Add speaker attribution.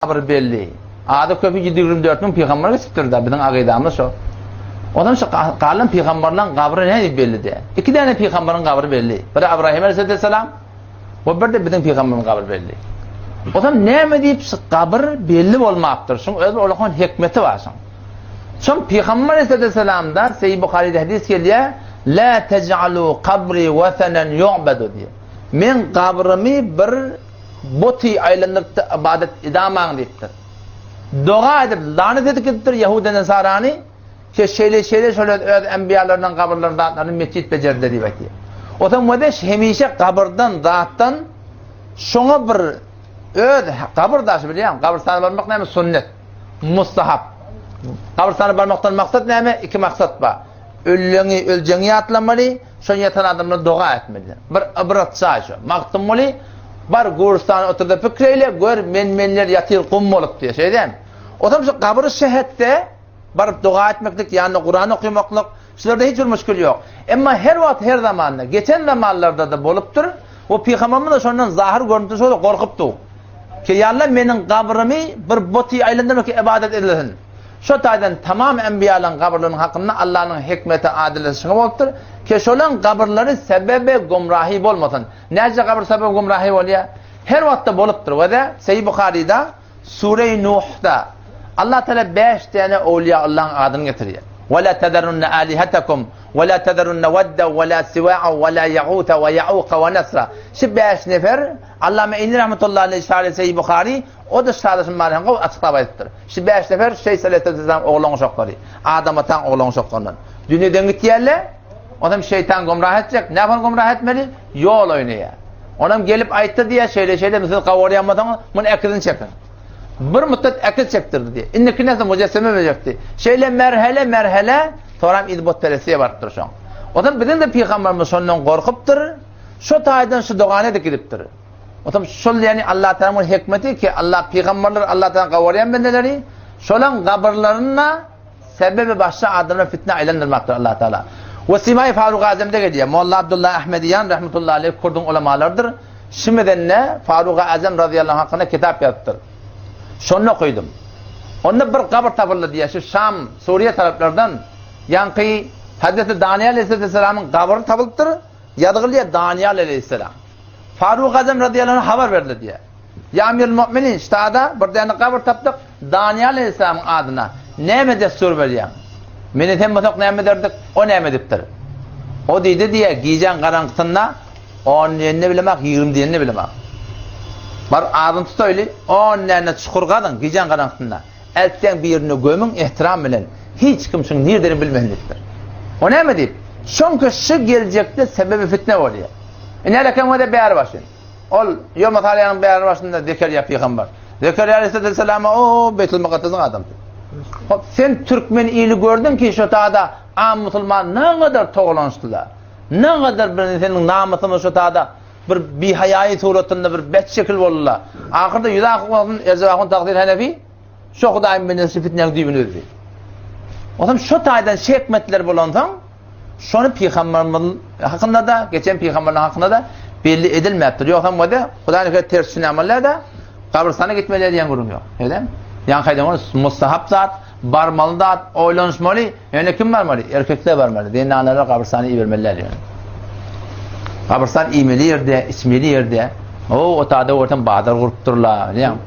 Speaker 1: Gabyr belli. Ady köpi 124 müň pygamber geçipdir-da, biziň akydamyz şo. Ondan şu galan pygamberleň gabry nädip belli däl. Iki däne pygamberiň gabry belli. Biri Ibrahim aleyhisselam we bir de biziň pygamberimiziň gabry belli. Ondan näme diýip şu gabyr belli bolmapdyr? Şuň öz bir ulakan hikmeti bar şuň. Şoň pygamber aleyhisselamda Seýid Buharyda hadys gelýär, La tej'alu kabri wesanan yu'badu diýip. Men gabrymy bir Buty aýlandyrypdy ybadat edamaň diýipdir. Doga edip lanet edip gidipdir Ýahuda Nesarany ki şeýle şeýle şolar öz enbiýalarynyň gabyrlaryny zatlaryny metjit bejerdiler diýip aýtýar. Otam wedeş hemişe gabyrdan zatdan şoňa bir öz gabyr daşy bilýäň gabrystana barmak näme sünnet mustahap. Gabrystana barmakdan maksat näme? Iki maksat bar. Ölleňi öljeňi ýatlamaly Şol ýatan adamlar doga etmeli. Bir ybrat jaý şo. Magtymguly, Bar, gurstana otur-da pikir eýle, gör, men-menler ýatyr gum bolup diýýär. Şeýdämi? Otam şu gabyry şähetde baryp doga etmeklik, ýanynda Kuran okamaklyk, şularda hiç bir müşgil ýok. Emma her wagt, her zamanda, geçen zamanlarda-da bolupdyr we Pygamberimiz-de şondan zahyr görnüp dur, şo-da gorkupdy. Ki, Ýa Alla, meniň gabrymy bir buty aýlandyrma ki, ybadat edilsin. Şo taýdan tamam enbiýalaryň gabyrlarynyň hakynda Allanyň hikmeti adileti şuňa bolupdyr, ki şolaň gabyrlary sebebe gumrahy bolmasyn. Näce gabyr sebebe gumrahy bolýar? Her wagtda bolupdyr we-de Seýi Buharyda Sure-i Nuhda Allah Teala bäş däne owliýa Allaň adyny getirýär. Ve la tezerunne alihatakum ve la tezerunne wedde ve la siwa'a ve la yagutha ve ya'uka ve nesra. Şu bäş nefer Allame Eýni rahmetullahi aleyh şaly Seýi Buhary O-da şalaşyň manysyny gowy açyklap aýdypdyr. Şu bäş nefer Şeýs aleýhissalam oglan uşaklary. Adam ataň oglan uşaklaryndan. Dünýeden gitýärler. Onam şeýtan gomrah etjek. Näme gomrah etmeli? Ýol oýnaýar. Onam gelip aýtdy diýýär, şeýle-şeýle siz gawarýan bolsaňyz, muny äkizini çekiň. Bir muddat äkiz çekdirdi diýýär. Indiki näse mujesseme bejertdi. Şeýle merhele-merhele soram yz butperestliğe barypdyr şoň. Onam biziň de pygamberimiz şondan gorkupdyr. Şo taýdan şu dogany edip gidipdir. Otam şol ýani Allah Taala hikmeti ki Allah pygamberler Allah Taala gawarýan bendeleri şolaň gabyrlaryna sebebi başga adamlar fitne aýlandyrmakdyr Allah Taala. We Simay Faruk Azemde gelýär. Molla Abdullah Ahmediýan rahmetullahi aleyh kurduň ulamalarydyr. Şimidende Faruk Azem razyýallahu hakynda kitap ýazypdyr. Şonda okydym. Onda bir gabyr tapyldy diýýär. Şu Şam, Suriýa taraplardan ýaňky Hazreti Daniýal aleyhisselamyň gabyry tapylypdyr. Ýazgylýar Daniýal aleyhisselam. Faruk Azam razyýallahu anh habar berildi diýýär. Ýa Amirul Mu'minin, ştada bir däne gabyr tapdyk, Danyýal aleýhissalamyň adyna. Näme dessur berýäň? Meni sen bolsak näme ederdik, o näme edipdir? O diýdi diýýär, gijäň garaňkysynda on diýenini bilemok, 20 diýenini bilemok. Bar adyny tutaýly, on däne çukur gazyň gijäň garaňkysynda. Eltseň birini gömüň ehtiram bilen, hiç kim şuň nirdedigini bilmesin diýipdir. O näme diýip? Şoňki şu geljekde sebebi fitne bolýar. Ine eken wede bäri başyn. Ol Ýoma Salyanyň bäri başynda Zekerýa pygamber. Zekerýa aleyhissalama o Beýtul Mukaddesiň adamsy. Hop sen türkmen ili gördüň ki şo tada am musulman nägadar togalanyşdylar. Nägadar bir seniň namysyňy şo tada bir bihaýaýy suratynda bir bet şekil boldular. Ahyrda ýüze akyp bolsun Erjep ahun Tagsyr Henefi şo Hudaýyň bendesi şu fitnäniň düýbüni üzdi. Onsoň şo taýdan şehmetler bolansoň şony pygamberimiz hakynda-da, geçen pygamberler hakynda-da belli edilmäpdir. Ýogsam bolsa Hudaý neke ters düşünýänler-de gabrystana gitmeli diýen gürrüň ýok. Şeýdemi? Ýaňky aýdan mustahap zat, barmaly zat, oýlanyşmaly. Ýöne kim barmaly? Erkekler barmaly. Zenanlara gabrystana ibermeli däl ýöne. Gabrystan iýmeli ýerde, içmeli ýerde. O, otada görseň bazar gurupdyrlar, bilýäňmi?